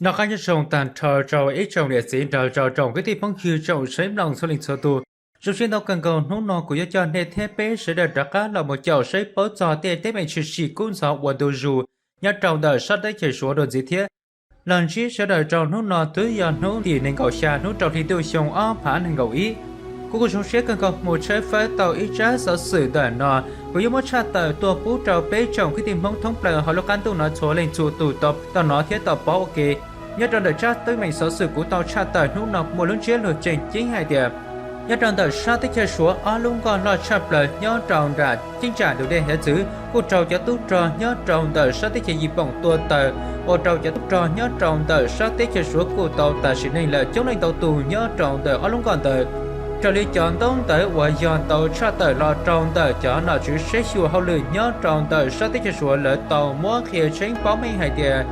Noj qab nyob zoo tag nrho rau ib tsoom niam txiv nrog rau tsoom kwv tij phooj ywg tsoom saib mloog txhua leej txhua tus. Zoo siab ntau kawg nkaus hnub no kuv yuav coj nej thiab peb sawv daws rov qab los mus caum saib paub txog tej teeb meem tshwm sim kub ntxhov uas ntu zus nyob rau ntawm sab teb chaws Suav dua ntxiv thiab. Los ntsib sawv daws rau hnub no twb yog hnub tim nees nkaum xya lub rau hli ntuj xyoo ob phav nees nkaum ib. Kuv kuj zoo siab kawg nkaus mus tshawb fawb tau ib tsab xov xwm ntawm no, kuv yuav muab tshaj tawm tuaj pub rau peb tsoom kwv tij Hmoob thoob plaws hauv lub qab ntuj no txhua leej txhua tus tau hnov thiab tau paub ua ke. Nyob rau ntawm tsab teeb meem xov xwm kuv tau tshaj tawm hnub no muaj lub ntsiab lus tseem ceeb hais tias, nyob rau ntawm sab teb chaws Suav ob lub nkoj loj tshaj plaws nyob rau nram cheeb tsam tus dej hiav txwv kuj raug cov tub rog nyob rau ntawm sab teb chaws Yis Pooj tua tawg, ua rau cov tub rog nyob rau ntawm sab teb chaws Suav kuj tau tas sim neej lawm coob leej ntau tus nyob rau ntawm ob lub nkoj ntawd. Raws li cov ntaub ntawv uas yog tau tshaj tawm los rau ntawm cov nom tswv saib xyuas hauj lwm nyob rau ntawm sab teb chaws Suav lawv tau muab qhia tseeb paub meej hais tias,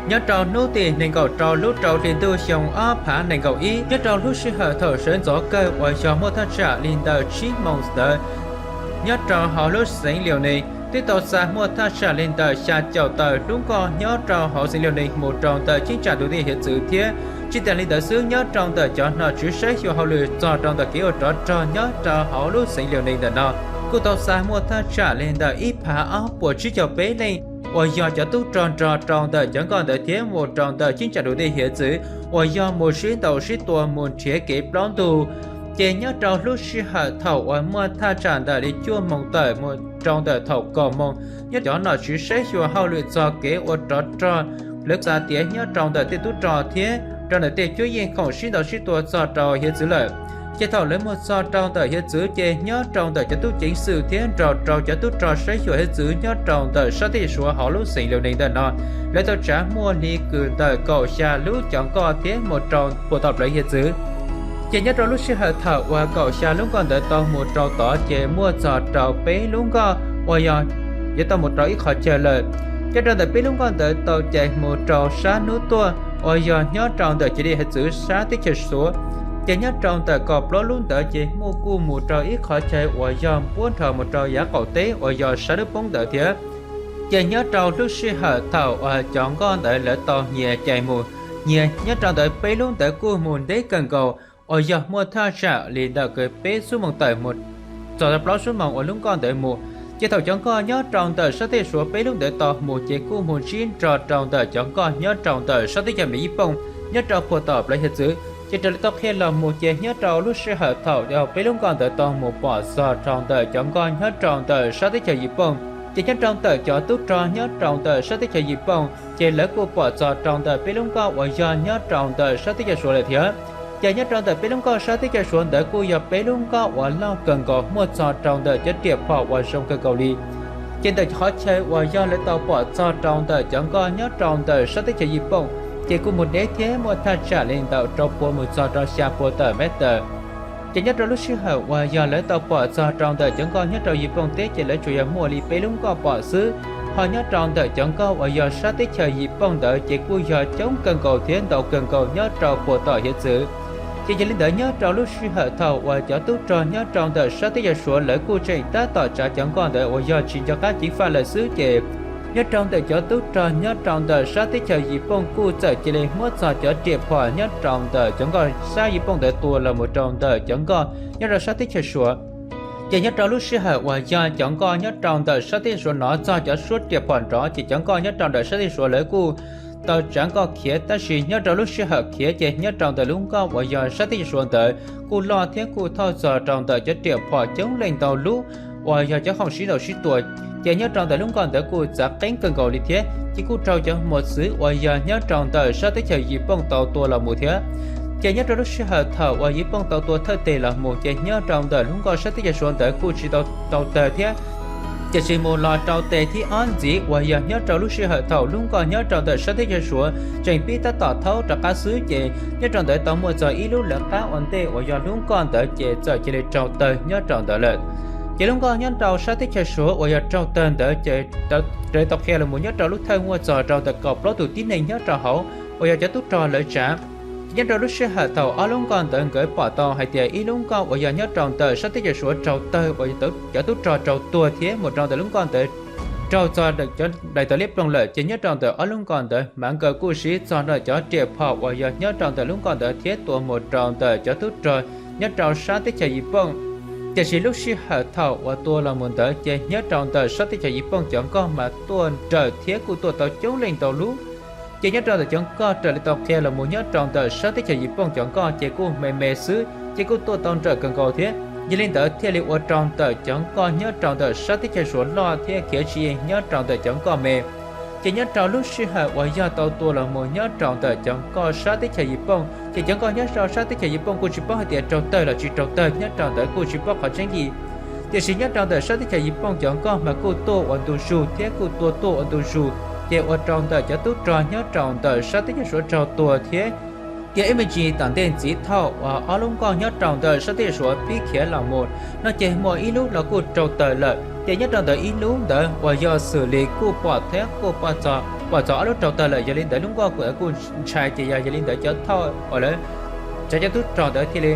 nyob rau hnub tim nees nkaum rau lub rau hli ntuj xyoo ob phav nees nkaum ib, nyob rau lub sij hawm thaum sawv ntxov kawg uas yog muaj thaj tsam li ntawm tsib moos ntawd, nyob rau hauv lub xeev Liaus Nees twb tau xa muaj thaj tsam li ntawm xya caum tawm lub nkoj nyob rau hauv xeev Liaus Nees mus rau ntawm cheeb tsam tus dej hiav txwv thiab. Tsis tas li ntawd xwb, nyob rau ntawm cov nom tswv saib xyuas hauj lwm txog rau ntawm kev ua rov rog nyob rau hauv lub xeev Liaus Nees ntawm no kuj tau xa muaj thaj tsam li ntawm ib phav ob puas tsib caug peb leej uas yog cov tub rog nrog rau ntawm cov nkoj ntawd thiab mus rau ntawm cheeb tsam tus dej hiav txwv uas yog mus sib ntaus sib tua mus nrhiav kev plaub ntug. Ces nyob rau lub sij hawm thaum uas muaj thaj tsam ntawm li cuaj moos tawm mus rau ntawm thaum kaum moos, nyob cov nom tswv saib xyuas hauj lwm txog kev ua rov rog, lawv xa tiav nyob rau ntawm tej tub rog thiab rau ntawm tej cuab yeej khoom sib ntaus sib tua txog rau hiav txwv lawm. Ces thaum lawv mus txog rau ntawm hiav txwv ces nyob rau ntawm cov tub ceev xwm thiab nrog rau cov tub rog saib xyuas hiav txwv nyob rau ntawm sab teb chaws Suav hauv lub xeev Liaus Nees ntawm no, lawv tau tsav muaj li kws ntawm kaum xya lub cov nkoj thiab mus rau puas tom plawv hiav txwv. Ces nyob rau lub sij hawm thaum uas kaum xya lub nkoj ntawd tau mus rau tod ces muaj txog rau peb lub nkoj uas yog yuav tau mus rau ib qhov chaw lawm. Nyob rau ntawm peb lub nkoj ntawd tau cais mus rau sab hnub tuaj uas yog nyob rau ntawm ciam dej hiav txwv sab teb chaws Suav. Ces nyob rau ntawm kaum plaub lub ntawd ces muaj kuj mus rau ib qhov chaw uas yog npuab nrho mus rau yav qaum teb uas yog sab lub poob ntawd thiab. Ces nyob rau lub sij hawm thaum uas cov nkoj ntawd lawv tau nyias cais mus, nyias nyob rau ntawd peb lub ntawd kuj mus deb kawg nkaus uas yog muaj thaj tsam li ntawm kws peb xuab moos tawm mus txog rau plaub xuab moos uas lub nkoj ntawd mus. Ces thaum cov nkoj nyob rau ntawm sab teb chaws Suav peb lub ntawd tau mus ces kuj mus ntsib nrog rau ntawm cov nkoj nyob rau ntawm sab teb chaws Yis Pooj nyob rau puag tom plawv hiav txwv. Ces raws li tau qhia los mus ces nyob rau lub sij hawm thaum peb lub nkoj ntawd tau mus pom txog rau ntawm cov nkoj nyob rau ntawm sab teb chaws Yis Pooj, ces nyob rau ntawm cov tub rog nyob rau ntawm sab teb chaws Yis Pooj ces lawv kuj pom txog rau ntawm peb lub nkoj uas yog nyob rau ntawm sab teb chaws Suav lawm thiab. Ces nyob rau ntawm peb lub nkoj sab teb chaws Suav ntawd kuj yog peb lub nkoj uas loj kawg nkaus muaj txog rau ntawm cov riam phom uas zoo kawg nkaus li. Ces ntawm qhov chaw uas yog lawv tau pom txog rau ntawm cov nkoj nyob rau ntawm sab teb chaws Yis Pooj ces kuj mus deb thiab muaj thaj tsam li ntawm rau puas mus txog rau xya puas tawm mev tawm. Ces nyob rau lub sij hawm uas yog lawv tau pom txog rau ntawm cov nkoj nyob rau Yis Pooj teb ces lawv tsuas yog muaj li peb lub nkoj pom xwb, ho nyob rau ntawm cov nkoj uas yog sab teb chaws Yis Pooj ntawd ces kuj yog coob kawg nkaus thiab ntau kawg nkaus nyob rau puag tom hiav txwv. Ces yog li ntawd nyob rau lub sij hawm thaum uas cov tub rog nyob rau ntawm sab teb chaws Suav lawv kuj tseem tab tom tsav cov nkoj ntawd uas yog tsis nco qab ceev faj lawm xwb ces nyob rau ntawm cov tub rog nyob rau ntawm sab teb chaws Yis Pooj kuj txawm cia li muab txog cov riam phom nyob rau ntawm cov nkoj sab Yis Pooj ntawd tua los mus rau ntawm cov nkoj nyob rau sab teb chaws Suav. Ces nyob rau lub sij hawm uas yog cov nkoj nyob rau ntawm sab teb chaws Suav hnov txog cov suab riam phom nrov ces cov nkoj nyob rau ntawm sab teb chaws Suav lawv kuj tau tsav nkoj khiav, tab sis nyob rau lub sij hawm khiav ces nyob rau ntawm lub nkoj uas yog sab teb chaws Suav ntawd kuj loj thiab kuj thauj txog rau ntawm cov riam phom coob leej ntau lub uas yog cov khoom sib ntaus sib tua. Ces nyob rau ntawm lub nkoj ntawd kuj txav qeeb kawg nkaus li thiab ces kuj raug cov mos txwv uas yog nyob rau ntawm sab teb chaws Yis Pooj tau tua los mus thiab. Ces nyob rau lub sij hawm thaum uas Yis Pooj tau tua thawj teg los mus ces nyob rau ntawm lub nkoj sab teb chaws Suav ntawd kuj tsis tau tau tawg thiab. Tiam sis mus los rau teg thib ob ntxiv uas yog nyob rau lub sij hawm thaum lub nkoj nyob rau ntawm sab teb chaws Suav tseem pib tab tom thaub rov qab xwb ces nyob rau ntawd tau muaj txog ib lub lawv qab ua ntej uas yog lub nkoj ntawd ces txawm cia li raug tawg nyob rau ntawd lawm. Ces lub nkoj nyob rau sab teb chaws Suav uas yog raug tawg ntawd ces raws tau qhia los mus nyob rau lub thawj muaj txog rau ntawm kaum plaub tus tib neeg nyob rau hauv uas yog cov tub rog lawv tsav. Ces nyob rau lub sij hawm thaum ob lub nkoj ntawd nkawd pom tau hais tias ib lub nkoj uas yog nyob rau ntawm sab teb chaws Suav raug tawg uas cov tub rog raug tuag thiab mus rau ntawm lub nkoj ntawd raug txog cov nplaim tawv liab ploog lawm, ces nyob rau ntawm ob lub nkoj ntawd mas nkawd kuj siv txog ntawm cov riam phom uas yog nyob rau ntawm lub nkoj ntawd thiab tua mus rau ntawm cov tub rog nyob rau sab teb chaws Yis Pooj. Tiam sis lub sij hawm thaum uas tua los mus ntawd ces nyob rau ntawm sab teb chaws Yis Pooj cov nkoj mas tuaj nrawm thiab kuj tuaj tau coob leej ntau lub. Ces nyob rau ntawm cov nkoj raws li tau qhia los mus nyob rau ntawm sab teb chaws Yis Pooj cov nkoj ces kuj me me xwb ces kuj tuaj tau nrawm kawg nkaus thiab. Yog li ntawd thiaj li ua rau ntawm cov nkoj nyob rau ntawm sab teb chaws Suav loj thiab khiav tsis yeej nyob rau ntawm cov nkoj me. Ces nyob rau lub sij hawm uas yog tau tua los mus nyob rau ntawm cov nkoj sab teb chaws Yis Pooj ces cov nkoj nyob rau sab teb chaws Yis Pooj kuj tsis paub hais tias raug tawg los tsis raug tawg, nyob rau ntawd kuj tsis paub qhov tseeb li. Tiam sis nyob rau ntawm sab teb chaws Yis Pooj cov nkoj mas kuj tuaj ua ntu zus thiab kuj tua tuaj ua ntu zus, ces ua rau ntawm cov tub rog nyob rau ntawm sab teb chaws Suav raug tua thiab. Tiam ib me ntsis tom ntej ntxiv thaum uas ob lub nkoj nyob rau ntawm sab teb chaws Suav pib khiav los mus no ces muaj ib lub los kuj raug tawg lawm, ces nyob rau ntawm ib lub ntawd uas yog xws li kuj pom thiab kuj pom txog ob lub raug tawg lawm, yog li ntawd lub nkoj kuj ntshai ces yog, yog li ntawd cov thauj uas lawv tsav cov tub rog ntawd thiaj li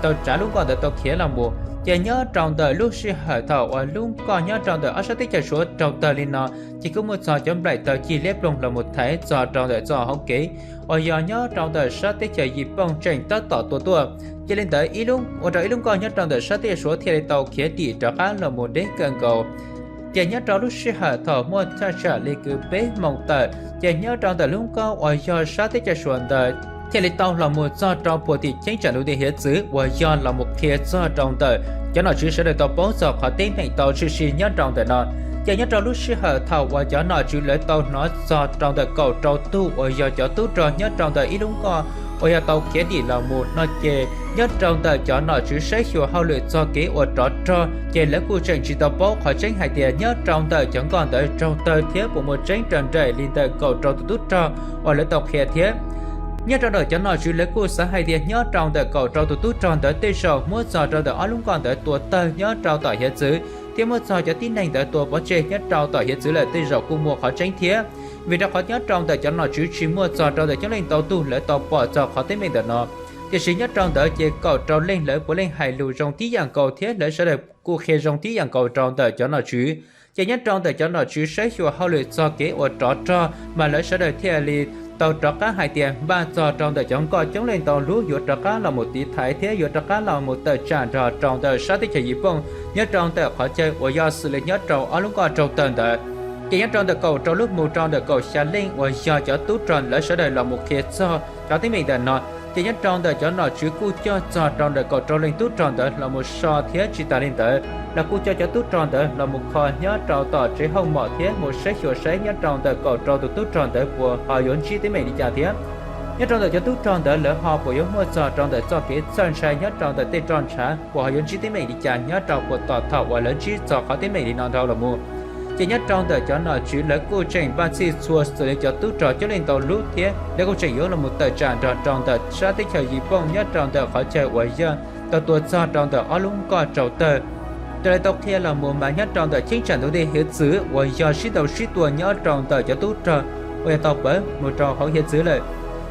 tau tsav lub nkoj ntawd tau khiav los mus. Ces nyob rau ntawm lub sij hawm thaum uas lub nkoj nyob rau ntawm ob sab teb chaws Suav raug tawg li no, ces kuj muaj txog cov nplaim tawv cig liab ploog los mus thaiv txog rau ntawm txoj hauv kev uas yog nyob rau ntawm sab teb chaws Yis Pooj tseem tab tom tua tuaj. Cia li ntawd ib lub ua rau ib lub nkoj nyob rau ntawm sab teb chaws Suav thiaj li tau khiav dim rov qab los mus deb kawg nkaus. Ces nyob rau lub sij hawm thaum muaj thaj tsam li kwv peb moos tawm, ces nyob rau ntawm lub nkoj uas yog sab teb chaws Suav ntawd thiaj li tau los mus txog rau puag tim cheeb tsam ntuj ntiaj hiav txwv uas yog los mus qhia txog rau ntawm cov nom tswv sawv daws tau paub txog qhov teeb meem tau tshwm sim nyob rau ntawm no. Ces nyob rau lub sij hawm thaum uas cov nom tswv lawv tau hnov txog rau ntawm kaum rau tug uas yog cov tub rog nyob rau ntawm ib lub nkoj uas yog tau khiav dim los mus no ces nyob rau ntawm cov nom tswv saib xyuas hauj lwm txog kev ua rov rog ces lawv kuj tseem tsis tau paub qhov tseeb hais tias nyob rau ntawm cov nkoj ntawd raug tawg thiab puas muaj tseeb raws nraim li ntawm kaum rau tus tub rog uas lawv tau qhia thiab. Nyob rau ntawm cov nom tswv lawv kuj xav hais tias nyob rau ntawm kaum rau tus tub rog ntawd tej zaum muab txog rau ntawm ob lub nkoj ntawd tua tawg nyob rau tom hiav txwv thiab muab txog cov tib neeg ntawd tua pov tseg nyob rau tom hiav txwv lawm tej zaum kuj muaj qhov tseeb thiab. Vim rau qhov nyob rau ntawm cov nom tswv tsis muaj txog rau ntawm coob leej ntau tug lawv tau pom txog qhov teeb meem ntawm no. Tiam sis nyob rau ntawd ces kaum rau leej lawv puav leej hais lus zoo tib yam nkaus thiab lawv sawv daws kuj qhia zoo tib yam nkaus rau ntawm cov nom tswv. Ces nyob rau ntawm cov nom tswv saib xyuas hauj lwm txog kev ua rov rog mas lawv sawv daws thiaj li tau rov qab hais tias npaj txog rau ntawm cov nkoj coob leej ntau lub yuav rov qab los mus tiv thaiv thiab yuav rov qab los mus tawm tsam nrog rau ntawm sab teb chaws Yis Pooj nyob rau ntawm qhov chaw uas yog xws li nyob rau ob lub nkoj raug tawg ntawd. Ces nyob rau ntawm kaum rau lub mus rau ntawm kaum xya leej uas yog cov tub rog lawv sawv daws los mus qhia txog cov teeb meem ntawm no. Ces nyob rau ntawm cov nom tswv kuj coj txog rau ntawm kaum rau leej tub rog ntawd los mus so thiab tsis tas li ntawd los kuj coj cov tub rog ntawd los mus kho nyob rau tom tsev hauj mom thiab mus saib xyuas saib nyob rau ntawm kaum rau tus tub rog ntawd puas ho yuav ntsib teeb meem li cas thiab. Nyob rau ntawm cov tub rog ntawd lawv ho puas yuav muaj txog rau ntawm txoj kev txhawj ntshai nyob rau ntawm tej roj ntshav puas ho yuav ntsib teeb meem li cas nyob rau puag tom thaum uas lawv ntsib txog qhov teeb meem li no dhau los mus. Ces nyob rau ntawm cov nom tswv lawv kuj tseem npaj txhij txhua xws li cov tub rog coob leej ntau lub thiab lawv kuj tseem yuav los mus tawm tsam nrog rau ntawm sab teb chaws Yis Pooj nyob rau ntawm qhov chaw uas yog tau tua txog rau ntawm ob lub nkoj raug tawg. Raws li tau qhia los mus mas nyob rau ntawm cheeb tsam ntuj ntiaj hiav txwv uas yog sib ntaus sib tua nyob rau ntawm cov tub rog uas yog tau pawv mus rau hauv hiav txwv lawm.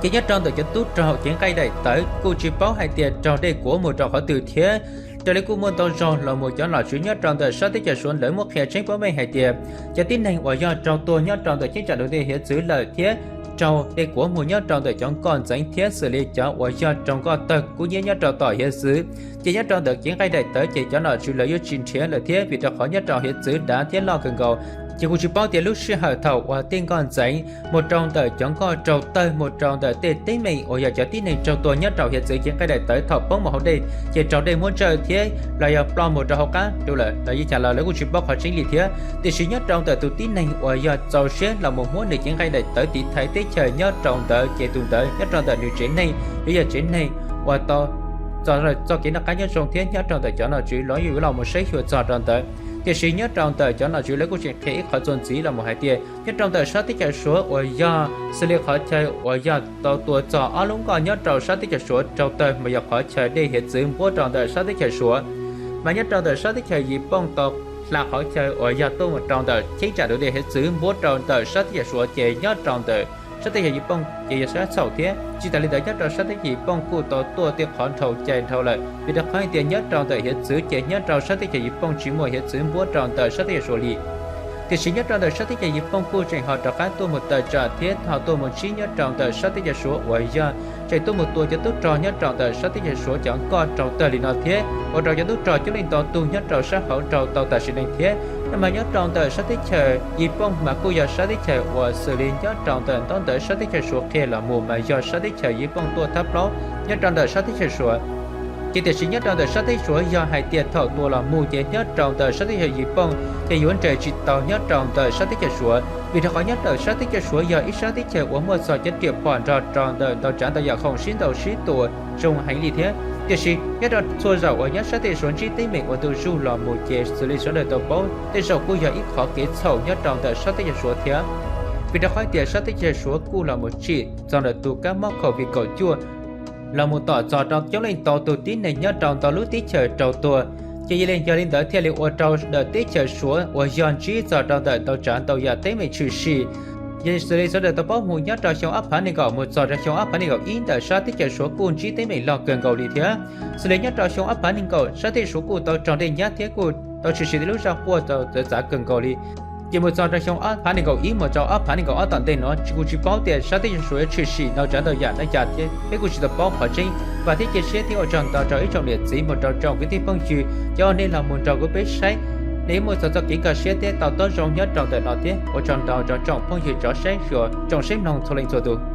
Ces nyob rau ntawm cov tub rog cev nqaij daim tawv kuj tsis paub hais tias raug dej kuav mus rau qhov twg thiab. Raws li kuj muaj ntau zaug los mus cov nom tswv nyob rau ntawm sab teb chaws Suav lawv muab qhia tseeb paub meej hais tias cov tib neeg uas yog raug tua nyob rau ntawm cheeb tsam ntuj ntiaj hiav txwv lawm thiab raug dej kuav mus nyob rau ntawm cov nkoj ntxeev thiab xws li cov uas yog raug nkoj tawg kub hnyiab nyob rau tom hiav txwv. Ces nyob rau ntawm cev nqaij daim tawv ces cov nom tswv lawv yuav tsis nrhiav lawm thiab vim rau qhov nyob rau hiav txwv dav thiab loj kawg nkaus. Ces kuj tsis paub tias lub sij hawm thaum uas tej nkoj ntxeev mus rau ntawm cov nkoj raug tawg mus rau ntawm tej teeb meem uas yog cov tib neeg raug tua nyob rau hiav txwv cev nqaij daim tawv thaum poob mus hauv dej ces raug dej muab ntsawj thiab los yog ploj mus rau hauv qab dua lawm los yeej cas los lawv kuj tsis paub qhov tseeb li thiab. Tiam sis nyob rau ntawm tus tib neeg uas yog txaus siab los mus muab nws cev nqaij daim tawv tiv thaiv teb chaws nyob rau ntawd ces tus ntawd nyob rau ntawm nws tsev neeg yuav yog tsev neeg uas tau txog txoj kev noj qab nyob zoo thiab nyob rau ntawm cov nom tswv los yuav los mus saib xyuas txog rau ntawd. Tiam sis nyob rau ntawm cov nom tswv lawv kuj tseem qhia ib qhov txuas ntxiv los mus hais tias nyob rau ntawm sab teb chaws Suav uas yog xws li qhov chaw uas yog tau tua txog ob lub nkoj nyob rau sab teb chaws Suav raug tawg mas yog qhov chaw dej hiav txwv npuab rau ntawm sab teb chaws Suav. Mas nyob rau ntawm sab teb chaws Yis Pooj tau hla qhov chaw uas yog tuaj mus rau ntawm cheeb tsam ntuj ntiaj hiav txwv npuab rau ntawm sab teb chaws Suav ces nyob rau ntawm sab teb chaws Yis Pooj ces yog sab txhaum thiab. Tsis tas li ntawd nyob rau sab teb chaws Yis Pooj kuj tau tuaj tej qhov dhau cai dhau lawm vim rau qhov hais tias nyob rau ntawm hiav txwv ces nyob rau sab teb chaws Yis Pooj tsis muaj hiav txwv npuab rau ntawm sab teb chaws Suav li. Tiam sis nyob rau ntawm sab teb chaws Yiv Pooj kuj tseem ho rov qab tuaj mus tawm tsam thiab ho tuaj mus ntsib nyob rau ntawm sab teb chaws Suav uas yog tseem tuaj mus tua cov tub rog nyob rau ntawm sab teb chaws Suav cov nkoj rau tawg li no thiab ua rau cov tub rog coob leej ntau tug nyob rau sab hauv raug tau tas sim neej thiab. Nyob mas nyob rau ntawm sab teb chaws Yiv Pooj mas kuj yog sab teb chaws uas xws li nyob rau ntawm ntaub ntawv sab teb chaws Suav qhia los mus mas yog sab teb chaws Yiv Pooj tuaj thab plaub nyob rau ntawm sab teb chaws Suav. Ces tiam sis nyob rau ntawm sab teb Suav yog hais tias thaum tua los mus ces nyob rau ntawm sab teb chaws Yiv Pooj ces yuav nres tsis tau nyob rau ntawm sab teb chaws Suav, vim rau qhov nyob rau sab teb chaws Suav yog ib sab teb chaws uas muaj txog cov riam phom nrog rau ntawm ntau tsav ntau yam khoom sib ntaus sib tua zoo heev li thiab. Tiam sis nyob rau txhua zaus uas nyob sab teb chaws Suav ntsib teeb meem ua ntu zus los mus ces xws li sawv daws tau paub tej zaum kuj yog ib qhov kev txhaum nyob rau ntawm sab teb chaws Suav thiab. Vim rau qhov tias sab teb chaws Suav kuj los mus tsim txog ntawm tus kab mob COVID kaum cuaj los mus tom txog rau coob leej ntau tus tib neeg nyob rau ntau lub teb chaws raug tuag. Ces yog li, yog li ntawd thiaj li ua rau ntawm teb chaws Suav uas yog ntsib txog rau ntawm ntau tsav ntau yam teeb meem tshwm sim. Yog xws li sawv daws tau paub mus nyob rau xyoo ob phav nees nkaum mus txog rau xyoo ob phav nees nkaum ib ntawm sab teb chaws Suav kuj ntsib teeb meem loj kawg nkaus li thiab. Xws li nyob rau xyoo ob phav nees nkaum sab teb chaws Suav kuj tau raug dej nyab thiab kuj tau tshwm sim tej lub zaj quaj tau txawv txav kawg nkaus li. Ces mus txog rau xyoo ob phav nees nkaum ib mus rau ob phav nees nkaum ob tom ntej no tsis, kuj tsis paub tias sab teb chaws Suav yuav tshwm sim ntau tsav ntau yam li cas thiab peb kuj tsis tau paub qhov tseeb. Vam thiab cia siab thiab ua tsaug ntau rau ib tsoom niam txiv mus rau tsoom kwv tij phooj ywg cov uas nej los mus nrog kuv peb saib, nej yuav muaj txog txoj kev nkag siab thiab to taub zoo nyob rau ntawm no thiab ua tsaug ntau rau tsoom phooj ywg tsoom saib, tsoom saib mloog txhua leej txhua tus.